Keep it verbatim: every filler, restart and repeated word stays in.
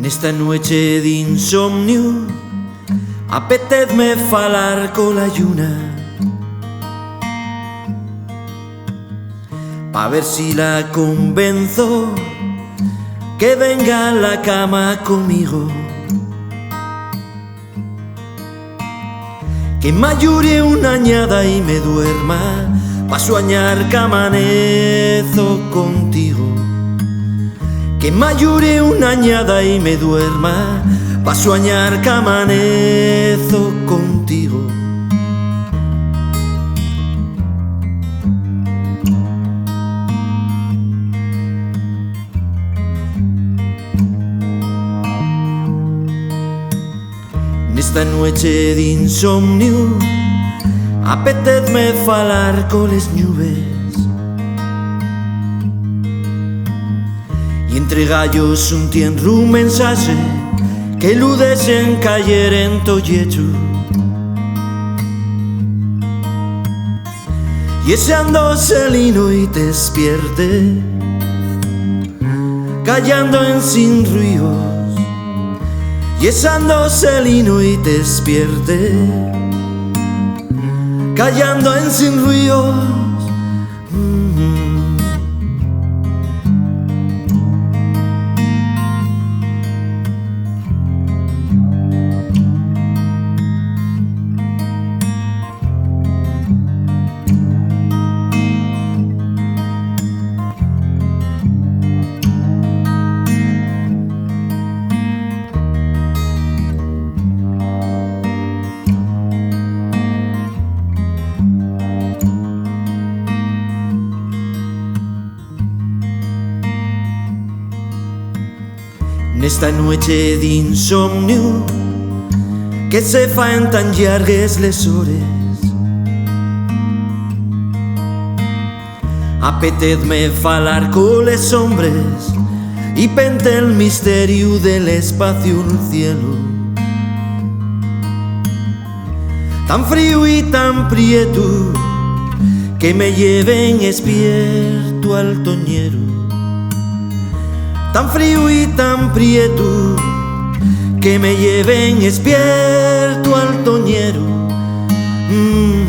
Nesta nueche d'insomniu, apetezme falar cola lluna, pa ver si la convenzo que venga a la cama comigo. Que m'ayure una añada y me duerma, pa suañar qu'amanezo contigo. Que m'ayure una añada y me duerma, pa suañar qu'amanezo contigo. Nesta nueche d'insomniu, apetezme falar coles ñubes y entregallos un tienru mensaxe que lu dexen cayer en to llechu. Y esa noche la noite espierte, callando ensin ruíos. Y esa noche la noite espierte, callando ensin ruíos. Mm. Nesta nueche d'insomniu, que se faen tan llargues les hores, apetezme falar coles sombres y pente el misteriu del espaciu nel cielu. Tan fríu y tan prietu que me lleven espiertu al toñeru. Tan fríu y tan prietu que me lleven espiertu al toñeru. Mm.